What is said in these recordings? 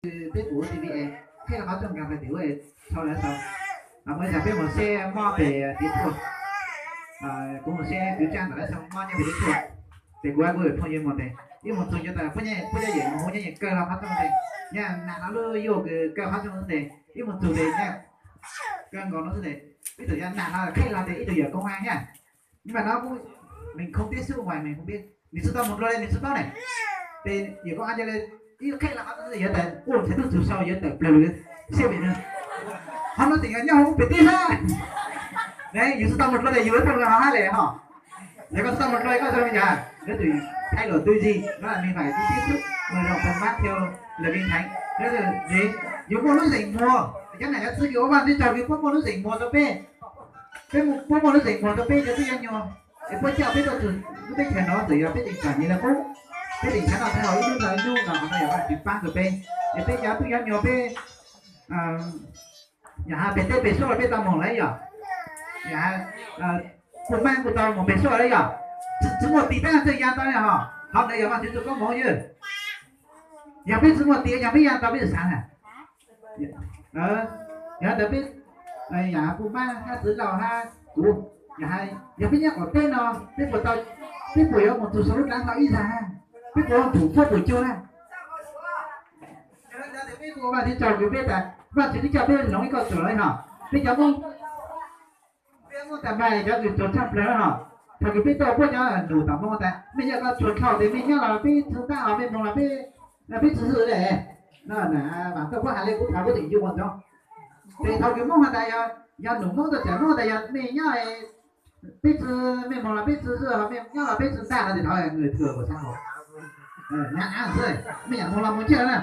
Peb kuv ua T V es qheb los qhov rooj nkag pais tim ub, sau lawv sau. Mus ib tsam peb mus saib mob pem Tiav Tshuaj, kuv mus saib kwv Tsaj ntawm lawv sau mob nyob pem Tiav Tshuaj. Ces kuv kuj phooj ywg mus tes ib mus txug cov tas puab cov yawm mus hu nyob yeej kaw los qhov rooj tes, nyob nag no lub yuj kws kaw qhov rooj xwb tes ib mus txug tes nyob kaw nkaus no xwb tes, ib tug yog nag no qheb los tes ib tug yawm koob as thiab. Mas no kuj, nws khoob peb xwb, nws tsis tau mus dlua li nws tsis paub ne. Ces yawm koob as ca le ib qheb los qhov rooj xwb yuav tas, ua ntshe tub txug sau yuav tawm plaws lawm, siab pem no. Qhov no tseem yog nyob hauv pem teb hab. Ne yus tsis tau mus dlua tes yus ua phooj ywg hauv hab le hos. Yog koj tsis tau mus dlua koj sau me nyuam, neb tus thaij luam twg zis no me vais tib tib xwb mus zoo pab thiab lawv kev theev. Yus muaj lub zeem muag, cov nam cov txwv kws ua Vaajtswv tsaug kws puab muaj lub zeem muag rua peb. Peb, puab muaj lub zeem muag rua peb cov tub cov nyuag, es puab coj peb tuaj txug lub teb chaws no txawm yog peb tseem tsim nyog le qub, peb tseem thaij no thaij hauv ib hnub dhau ib hnub no, qhov no yog Vaajtswv paab rua peb. Es peb cov tub cov nyuag peb, yog has pem teb pem suab los peb tau moog lawm yog, yog has, kuj maaj kuj tau moog pem suab lawm yog, tsis muaj tis tab txawj ya tau hos, qhov ntawd yog Vaajtswv txuj koob moov ywg. Yog peb tsis muaj tis yog peb ya tau peb tsis xaav na. Yog ntawd peb, yog kuj maaj hab txwv laug hab kuv, yog peb nyob qaum teb no, peb puas tau, peb puas yuav moog txug sau lub dlaav hlau ib zag, peb puas txug puab puas cuag na. Peb ua Vaajtswv tsaug kws peb tas Vaajtswv twb coj peb hloov ib kauj ruam lawm hos, peb cov Moob, peb Moob tas mas cov kws tsuag tshaj plawg hos, thaum kws peb tuaj puab cov nus tom Moob tas mej yog koj tsuag dlhau tes mej nyob los peb txwv ntab hos mej moog los peb txwv xwb le. No na, mas tuaj puab has le kuv thov puab tseem yug ua ntsoov. Ces thaum kws Moob has tas yog, yog nus Moob tuaj txawm Moob tas yog mej nyob peb txwv, mej moog los peb txwv xwb, mej nyob los peb txwv ntab no ces thov người thừa của xã hội. Nab av xwb, mej yog moog los moog ciaj na.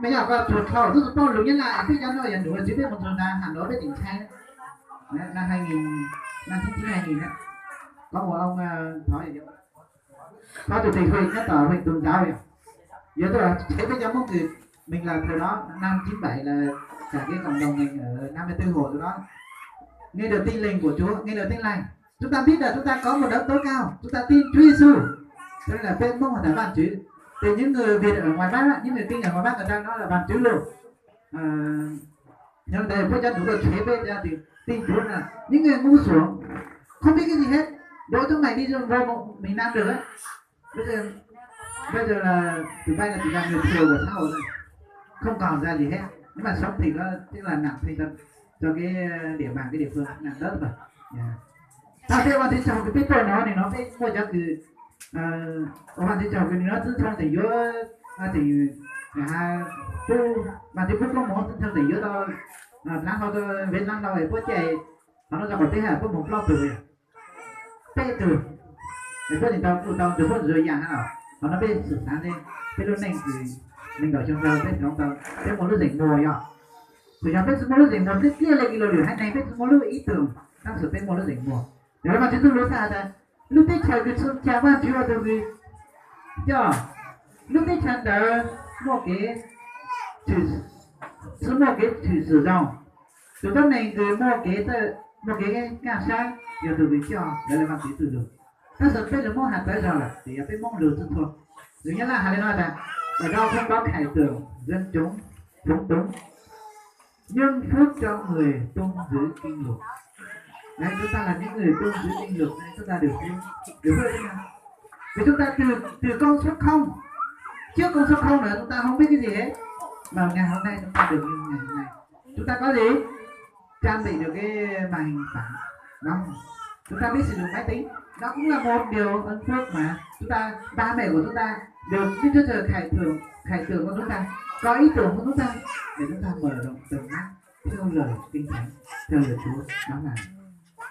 Mej yog koj tsuag dlhau twb tsis paub lug Nyab Laj, peb cov no yog nus txiv peb moog txug nrad Hà Nội peb tseem ntshai. Năm hai nghìn, năm chín chín hai nghìn á, có một ông, ờ, thọ, phó chủ tịch huyện, nhất là huyện Tuần Giáo vậy. Giờ tôi là thấy với nhóm Mông Cử, mình là thời đó năm chín bảy là cả cái cộng đồng mình ở năm mươi tư hộ, từ đó nghe được tin lành của Chúa, nghe được tin lành. Chúng ta biết là chúng ta có một đấng tối cao, chúng ta tin Chúa Giêsu. Cho nên là bên Mông Hội Thánh Vạn Chữ, thì những người Việt ở ngoài Bắc á, những người tin ở ngoài Bắc người ta nói là Vạn Chữ luôn. Ờ, nhưng mà đây, quốc gia chúng tôi thế bên, ờ, thì tin Chúa là những người ngu xuẩn, không biết cái gì hết. Đổ chúng mày đi vô một miền Nam được á. Bây giờ, bây giờ là tụi bay là chỉ là người thừa của xã hội thôi. Không còn ra gì hết. Nếu mà sống thì có, tức là nặng thêm cho, cho cái địa bàn, cái địa phương, nặng đớt thôi. Dạ. Tau tej ua ntxiv tsaug kws peb tuaj no, nim no peb muaj cov kws ua ntxiv tsaug kws nim no txwv txheej tseem yuav, tseem, pub, mas tseem pub koob moov txwv txheej tseem yuav tau dlaab hlau, peb dlaab hlau es puab caij, qhov no rau qhov teb hab puab moog plaub tug, peb tug, es puab tseem tau kuj tau ntug puab ntsuag yaam hab los. Qhov no peb xaam xaav le peb lub neej kws neeg nkaum xyoo tau peb hloov tau, peb muaj lub zeem muag yog. Txawm yog peb tsis muaj lub zeem muag pliaj pliaj le kws luag lwm haiv neeg, peb tsis muaj lub ib tug, tab sis peb muaj lub zeem muag. Yog le Vaajtswv txuj lug txhaj has tas lub teb chaws kws tsis ca Vaajtswv ua tug kws coj, lub teb chaws ntawd muaj kev, tsis muaj kev tshwm sim zoo. Tus tuab neeg kws muaj kev, muaj kev kaj sab yog tug kws coj, yog le Vaajtswv txuj lug. Tab sis peb lug muab has tawv zog lawm, ces yog peb Moob lug txuj txhua. Lug Nyab Laj has le no tas, ở đâu không có khải tượng, dân chúng phúng túng, nhưng phước cho người tuân giữ kinh luật. Đấy, chúng ta là những người tuân giữ kinh luật, đấy, chúng ta được phước, được phước thế nào? Vì chúng ta từ, từ con số không, trước con số không là chúng ta không biết cái gì hết. Mà ngày hôm nay chúng ta được như ngày hôm nay. Chúng ta có gì? Trang bị được cái màn hình phẳng. Đó. Chúng ta biết sử dụng máy tính. Đó cũng là một điều ân phước mà. Chúng ta, ba mẹ của chúng ta được Đức Chúa Trời khải thưởng, khải thưởng cho chúng ta, có ý tưởng của chúng ta để chúng ta mở rộng tầm mắt theo lời Kinh Thánh, theo lời Chúa. Đó là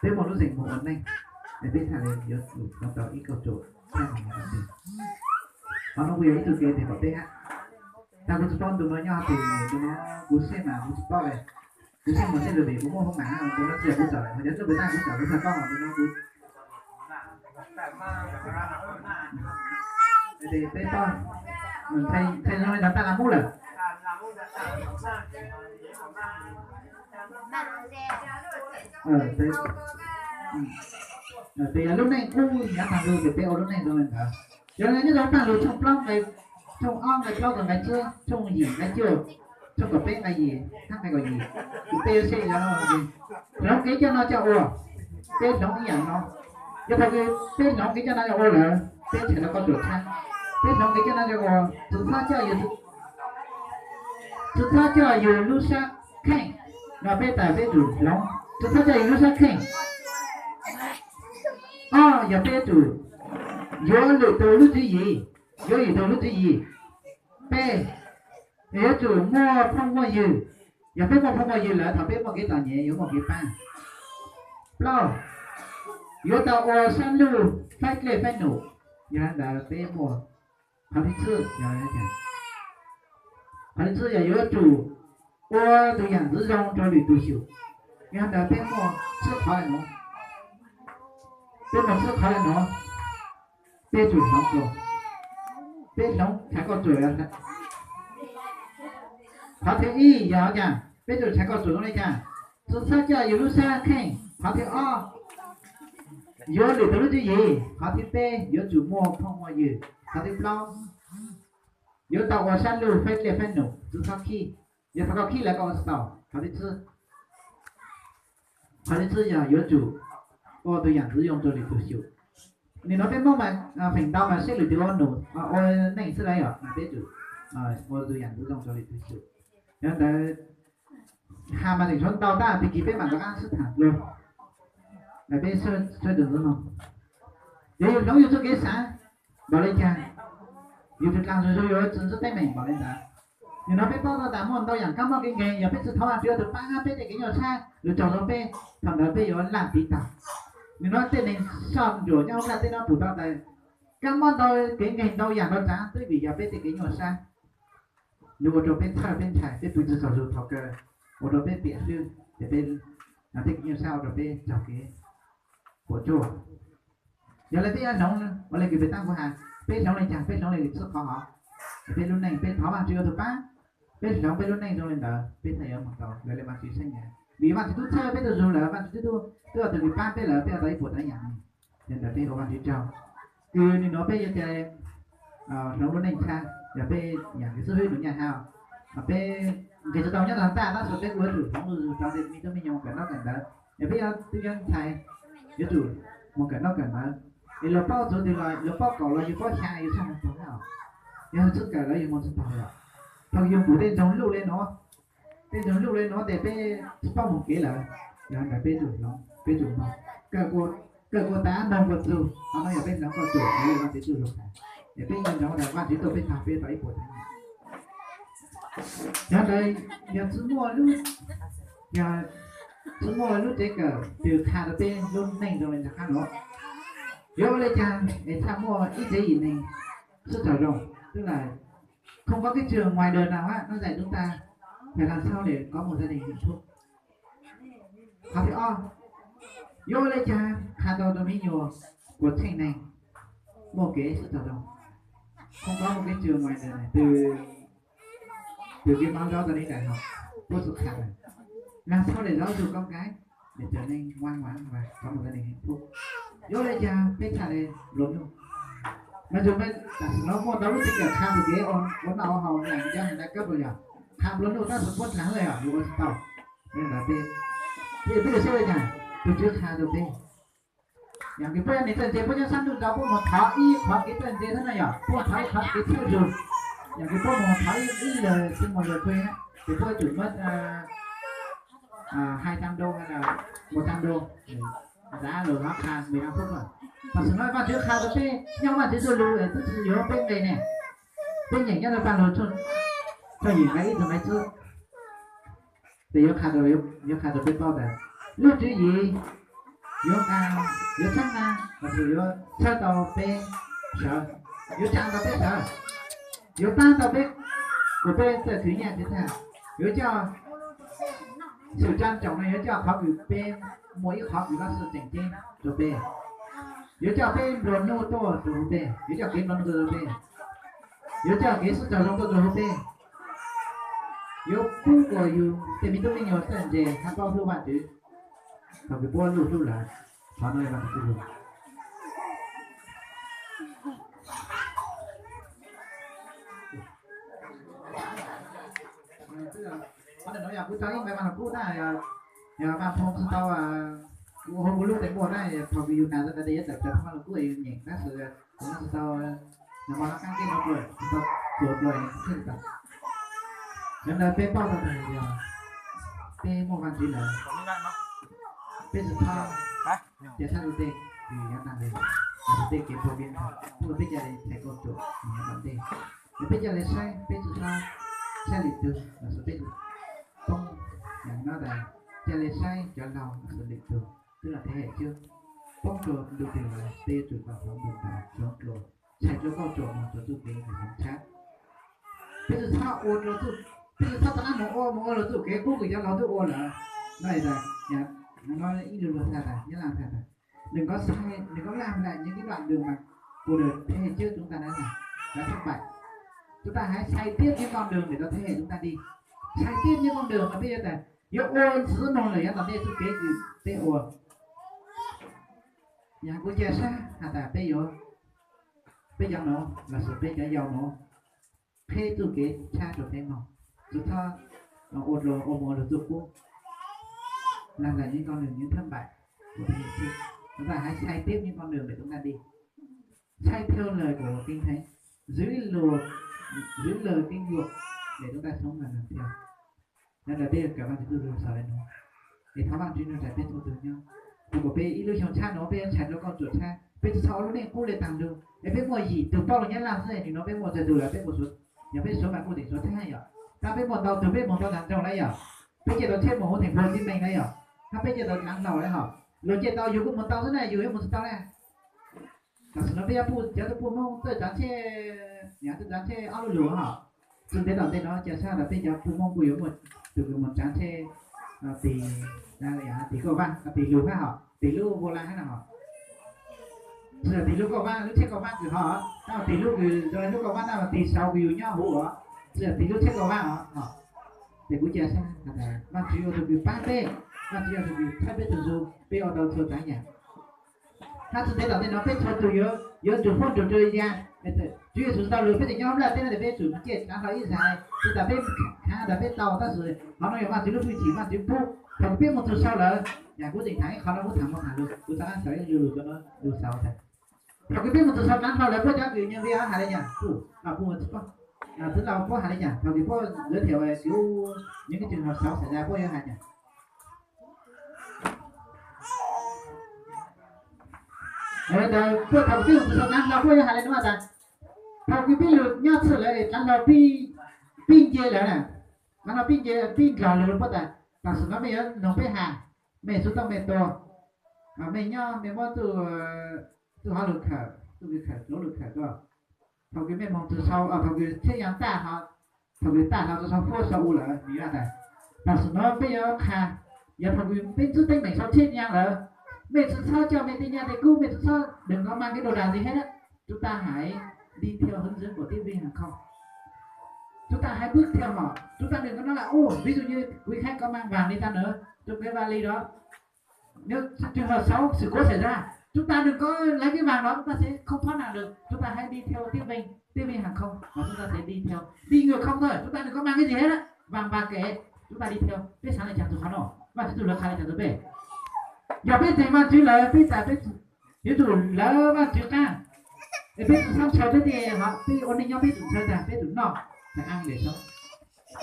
peb muaj lub zeem muag ua neej, es peb txhaj le yuav tsum tau ib kauj ruam txhaj le ua neej. Qhov no kuv yog ib tug kev pem qaum teb hab, tas kuv tsis paub ntu no nyob twg, ntu no kuv saib mas kuv tsis paub le. Kuv saib mus saib lug vim kuv muaj hoob mas ntu no tsis yog kuv txawm, yog tub pem tag kuv txawm kuv txhaj paub ntu no kuv Peb paub, ntshai zoo li ntawd tag la mub lawm. Ces yog lub neej kub nyav taag lug ces peb ua lub neej zoo li ntawd. Yog le nyob rau Taaj Lug tshooj plaub nqe Tshooj ob nqe plaub rau nqe tsib, tshooj yim nqe cuaj, tshooj kaum peb nqe yim, hab nqe kaum yim. Kuv peb yuav saib yog no, hloov kev coj no coj ua, peb hloov ib yam no. Yog thaum peb hloov kev coj no coj ua lawm, peb txhais tau koj tsuam tshab. Peb hloov kev coj no coj ua, tsis txhob coj yus, tsis txhob coj yus lub sab kheej. No peb tas peb tsum hloov, tsis txhob coj yus lub sab kheej. Ob, yog peb yuav tsum yuav lwm tus lub tswv yim, yuav lwm tus lub tswv yim. Peb, yuav tsum muaj phooj muaj ywg. Yog peb muaj phooj muaj ywg lawm, thaum peb muaj kev txom nyem yuav muaj kev pab. Plaub, yuav tau ua sab lug faib dlej faib num. Yog li ntawd peb muaj. Qhov thib tsib, qhov thib tsib yog yuav tsum ua tus yam ntxwv zoo rau lwm tus xyum. Yog li ntawd peb muaj tsib qhov nuav, peb muaj tsib qhov nuav, peb tsum hloov rau, peb hloov txhais koj tsuam. Qhov thib ib yog cas, peb tsum txhais koj tsuam zoo li cas, tsis txhob coj yus lub sab kheej. Qhov thib ob, yuav lwm tus lub tswv yim. Qhov thib peb, yuav tsum muaj phooj muaj ywg. Qhov thib plaub, yuav tau ua sab lug faib dlej faib num, tsis txhob khib. Yog thaum koj khib lawm koj ua tsis tau. Qhov thib tsib, qhov thib tsib yog yuav tsum ua tus yam ntxwv zoo rau lwm tus xyum. Nim no peb Hmoob mas feem ntau mas saib lwm tus ua num ua neej xwb lawm yom, mas peb tsum ua tus yam ntxwv zoo rau lwm tus xyum. Yog li ntawd, has mas tseem tshuav ntau tab sis kis peb mam rov qab sib tham dlua. Peb sawv daws ntxub no, yog yus hloov yus txoj kev xav npaum li cas, yus tus dlaag zuj zus yuav tsis ntsib teeb meem npaum li ntawd. Nim no peb paub tau tas muaj ntau yam kab mob kev nkeeg, yog peb tsis thov Vajtswv ua tus pab hab peb tej kev nyuaj sab lug tsaug rau peb, thaum ntawd peb yuav laj tiv tag. Nim no tej neeg soj ntsuam nyob hauv nplaj teb no pum tau tas kab mob ntau, kev nkeeg ntau yam ntau tsav twb vim yog peb tej kev nyuaj sab. Nws ua rau peb txhawj peb ntshai, peb pw tsis tsaug zug thaum kawg, ua rau peb piam xwb ces peb, tej kev nyuaj sab ua rau peb raug kev puas tsuaj. Yog li peb yuav hloov, ua li kws pem taab kuv has, peb hloov li cas? Peb hloov li tsib qhov hov. Peb lub neej peb thov Vajtswv ua tus pab, peb hloov peb lub neej zoo li ntawd peb thiaj yuav moog tau lawv li Vajtswv saib nyas. Vim Vajtswv tub txhawb peb tug zug lawm, Vajtswv tub, tub ua tus kws pab peb lawm, peb ua tau ib puas tsav yam. Yog ntawd peb ua Vajtswv tsaug. Kws nim no peb yuav ca hloov lub neej tshab, yog peb yam kws xib hwb nus nyaj has, peb nqis tsis tau nyob tog taj tab sis peb kuj yuav tsum hloov lub zug rau tej me tub me nyuam kawm ntaub kawm ntawv. Yog peb yog tub yog ntxhais, yuav tsum moog kawm ntaub kawm ntawv. Es luag paub txug twg los, luag paub kaum los yug paub xyaa yug txhob moog txug na. Yog tsis kawm lawm yug moog tsis tau lawm. Thaum yug pum tej ntsoog luj le nuav, tej ntsoog luj le nuav tes peb tsis paub moog kev lawm. Yog ntawd peb tsum hloov, peb tsum moog, kawm kuas tas moog kuas txug, qhov no yog peb hloov koj tsuam, yog Vajtswv txuj lug has. Es peb nco ntsoov tas Vajtswv tuaj peb tag peb tau ib puas tsav yam. Yog ntawd, yog tsis muaj lub, yog tsis muaj lub tsev kawm twg qha rau peb lub neej zoo li nram qab nuav, yuav ua li cas es txhaj muaj ib tsev yim neeg sib raug zoo? Tức là không có cái trường ngoài đời nào á, nó dạy chúng ta phải làm sao để có một gia đình hạnh phúc. Qhov thib ob, yuav ua li cas qha tau rau me nyuam kuas txheej neeg muaj kev sib raug zoo? Không có một cái trường ngoài đời nào, từ, từ cái mẫu giáo cho đến đại học, puab txhaj qha lawm. Làm sao để giáo dục con cái để trở nên ngoan ngoãn và có một gia đình hạnh phúc. Yuav ua li cas peb txhaj le nplua nuj? Mas yog peb tam sim no muaj ntau lub tsev kawm qha txug kev ua noj ua haus, noj haus noj kawb los yog qha nplua nuj tab sis puab dlaag le yog yus ua tsis tau. Li ntawd peb, peb yuav saib ua li cas, tus Tswv qha rau peb. Yog kws puab yog neeg txawj ntse, puab nyob sab ntuj nrau, puab moog thov ib qhov kev txawj ntse xwb na yog, puab moog thov ib qhov kev txhawb zug. Yog kws puab moog thov ib, ib lawm xwb, mus lawm pheej, ces puab yuav tsum muab hai trăm đô hay là một trăm đô, nrad lug hov qha mười lăm phút lawm. Tam sim no Vajtswv qha rau peb, nyob Vajtswv txuj lug twb tsis yuav peb nqe ne. Peb nyeem nyob rau Pajlug tshooj yim nqe ib txug nqe tsib. Ces yuav qha rau, yuav qha rau peb paub tas lub tswv yim yuav nqa, yuav txhawb nqa, los sis yuav txhawb tau peb sawv, yuav tsaa tau peb sawv, yuav paab tau peb, kuas peb txawj khwv nyiaj khwv txag, yuav coj, xwm tsaa tsoom no yuav coj qhov kws peb muaj ib qhov kws lab xwm tseem ceeb rau peb, yuav coj peb nplua nuj tuaj rau hauv peb, yuav coj kev nplua nuj tuaj rau peb, yuav coj kev sib raug zoo tuaj rau hauv peb, yuav pub kuas yug tej me tub me nyuam txawj ntse hab paub hlub Vajtswv, thaum kws puab luj hlub lawm. Qhov no yog Vajtswv txuj lug. Qhov ntawm no yog kuv tso ib nqe Vaj Lug Kub na, yog Vaj Phoo tsis tau, kuv hu kuv lub tes muaj na, thaum kuv yus nas ta tes yuav tawm cov Vaj Lug Kub yus nyeem tab sis kuv tsis tau, nag hmo no qab teb no dua, tsis tau txuas dua thiaj li tau. Yog ntawd peb paub tau tias yog peb muaj Vaj Tswv lawm, peb tsis txhob cia tshab tus tej, vim yog tag li, tag tus tej kev pab kev ntxhais, peb ca li txhais kaum ruam mus yav tom ntej. Yog peb ca li saib, peb tsis txhob saib lwm tus los sis peb tsis poob, yog no tas ca li saib cov laug los sis lwm tus twb los thiab hem xwb, poob rau ntu twg los peb yuav tsum tau hloov ntu ntawd, hloov dua, txhais rau kaum ruam mus rau txuj kev hloov tshab. Peb tsis txhob ua rau, peb tsis txhob rov qab mus ua mus ua rau txuj kev qub kws cov laug twb ua lawm. No tas, no ib lus luag txhais tas, Nyab Laj txhais tas, đừng có sai, đừng có làm lại những cái đoạn đường mà cuộc đời thế hệ trước chúng ta đã làm, đã thất bại. Chúng ta hãy xây tiếp những con đường để cho thế hệ chúng ta đi. Xây tiếp những con đường mà peb yuav tas, yuav ua ntxiv mus lawm yav tom ntej txuj kev kws peb ua. Yog kuv cia sab has tas peb yuav, peb cov nuav los sis peb cov yau nuav, qheb txuj kev tshab rau peb mloog, tsis txhob ua rau ua mus rau txuj qub. Làm lại những con đường, những thất bại của thế hệ trước. Chúng ta hãy xây tiếp những con đường để chúng ta đi. Xây theo lời của Kinh Thánh, giữ lời, giữ lời Kinh Luật để chúng ta sống và làm theo. Yog ntawd peb yuav kawm Vaj Tswv txuj lug xaus le nuav, es thov Vaj Tswv nrog nraim peb txhua tug nyob, thaum kuas peb ib lub xyoo tshab nuav peb yuav tshais rau kaum ruam tshab, peb tsis txhob ua lub neej qub le taag lug, es peb muaj yim tug poj lug Nyab Laj xwb, nim no peb muaj tsawg tug lawm, peb muaj, yog peb suav mas kuj teem suav thab yom, tab peb muaj ntau tug, peb moog tau nram nroog lawm yom, peb cia tau tsheb moog huv theem Nphu Tib Meeg lawm yom, hab peb cia tau dlaav hlau lawm hos, luag cia tau yug kuj moog tau xwb na, yug yuav moog tsis tau na. Tam sim no peb yuav puj cov tug puj Moob txawj tsaav tsheb, yog txawj tsaav tsheb ob lub lug hos. Txug ntev tom ntej no ca sab tas peb cov puj Moob kuj yuav muaj tug kws moog tsaav tsheb, tis, tis kauj vaaj, tis lug hab hos, tis lub vô lăng hab na hos. Tsis yog tis lub kauj vaaj, lub tsheb kauj vaaj kws hov, tab tis lub kws, lub kauj vaaj tab tis sau kws yug nyob huv os, tsis yog tis lub tsheb kauj vaaj os. Ces kuv ca sab tas Vaajtswv yog tug kws paab peb, Vaajtswv yog tug kws thaij peb tug zug, peb ua tau txhua tsaav yaam. Hab txug ntev tom ntej no peb txhua tug yuav, yuav nrug huab nrug rua ya. Tswv Yexus tau lug peb tseem nyob huv nplaj teb no tas peb yuav tsum nce dlaav hlau ib zag, tsis tas peb khaav tas peb tau, tab sis qhov no yog Vaajtswv lub hwj chim, Vaajtswv pub. Thaum kws peb moog txug sau lawm, yog kuv tseem thaam ib qho no, kuv thaam moog thaam lug, kuv txhad xaus ib lub lug rua no lug xaus tas, thaum kws peb moog txug sau dlaav hlau lawm, puab cov kws nyeeg video hais le caag, puab, txwv laug puab hais le caag, thaum kws puab giới thiệu kws những cái trường hợp xấu xảy ra puab yuav hais caag. Puab thaum kws peb moog txug sau dlaav hlau puab yuav hais le nuav tas, thaum kws peb lug nyob txhij lawm dlaav hlau pib nce lawm na, dlaav hlau pib nce pib ndlog lug puab tas, tam sim no mej yuav noog peb has, mej txhua tau mej tua, mej nyob mej muab txuj, txuj hauv lug khawm, txuj kws khawm, txuj lug khawm tuaj. Thaum kws mej moog txug sau, thaum kws tsheb yas taj hlo, thaum kws taj hlo txug sau fuab sau u lawm, nws yuav tas, tam sim no peb yuav qha, yog thaum kws peb ntxub teeb meem sau tsheb yas lawm, mej tsis txhob coj mej tej nyaj tej kub, mej tsis txhob, đừng có mang cái đồ đạc gì hết á. Chúng ta hãy đi theo hướng dẫn của Tiếp Viên Hàng Không. Chúng ta hãy bước theo họ. Chúng ta đừng có nói là, ô, ví dụ như quý khách có mang vàng đi chăng nữa, trong cái vali đó, nếu trường hợp xấu, sự cố xảy ra, chúng ta đừng có lấy cái vàng đó, chúng ta sẽ không thoát nạn được. Chúng ta hãy đi theo tiếp viên, tiếp viên hàng không, và chúng ta sẽ đi theo, đi ngược không thôi, chúng ta đừng có mang cái gì hết á. Vàng bạc kệ, chúng ta đi theo. Peb xaav le caag txug qhov no? Vaj Tswv txuj lug qha le caag rua peb? Yog peb ntseeg Vaj Tswv lawm, peb tas peb yuav tsum lawv Vaj Tswv qaab, es peb tsis txhob ntshaw peb tej, peb ua neej nyob peb tsum ntshaw tas peb tsum noj, phải ăn để sống.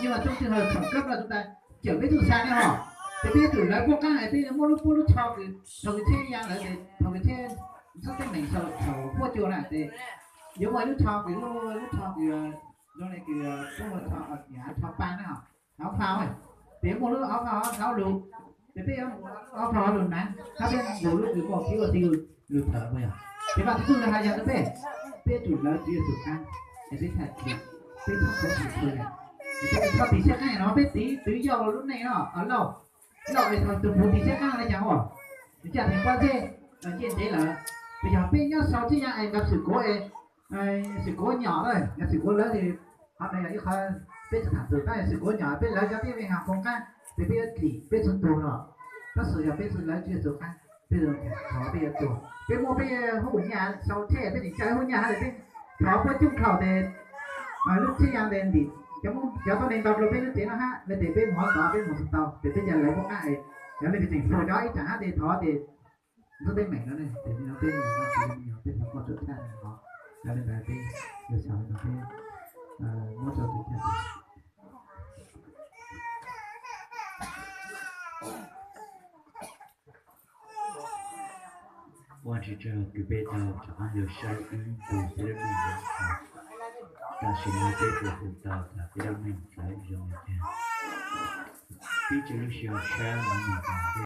Nhưng mà trong trường hợp khẩn cấp là chúng ta, cawm peb txuj sa ne hos, ces peb yuav tsum lawv puab qaab, es peb yuav muab lub puab lub tsho kws thaum kws tsheb ya lawm, thaum kws tsheb ntxub teeb meem sau huab cua na, ces yuav muaj lub tsho kws, lub tsho kws, zoo le kws, tsho pa na hos, hauv phau, ces yuav muaj lub hauv phau hauv lug, ces peb yuav muab lub hauv phau hauv lug naav, hab peb nqus lub kws muaj kib ua txij lug thawm, yog. Ces Vaj Tswv txuj lug has yog rua peb, peb yuav tsum lawv Tswv Yexus qaab, es peb txhad, peb txhob khuv xim txhua yaam, es peb txhob tiv txhab qaab no, peb tiv twv yauj lub neej no, lauj, lauj es thaum tug puv tiv txhab qaab le caag ua, nws ca theem pob zeb, ncej ntev lawm, es yog peb nyob sau txhab yaam es ngam xwm kuv es xwm kuv nyom, yog xwm kuv lawv, qhov no yog ib qho peb tsis thaam txug, tab yog xwm kuv nyom peb lawv cov tib veej has koom qaab, ces peb yuav dlim peb txhua tug los, tab sis yog peb tsis lawv Tswv Yexus qaab, peb thov peb yuav tuag, peb muab peb hub nyaj sau tsheb, peb tseem coj hub nyaj hab le peb thov puab coob dhau tes, lub tsheb ya tes ntim Cov tuab neeg ntau dua peb lub tsev no hab, le tes peb mus hov tod, peb mus tsis tau, tes peb ca lawv muaj qab es, cov le tseem fawm cov ib tsam hab tes thov tes ntxuj teeb meem no ne, tes no peb mus no tes yog peb thov muaj tsawg thaj no, cov le ntawd peb yuav xav no peb muab rau tus caj Ua Vajtswv tsaug kws peb tau rov qab los saib ib tug xib hwb Meej Yuav Tshua. Tam sim no peb puas hu tau tas peb lub neej txawv zoo li cas? Peb tswv lub siab saib lub neej tas peb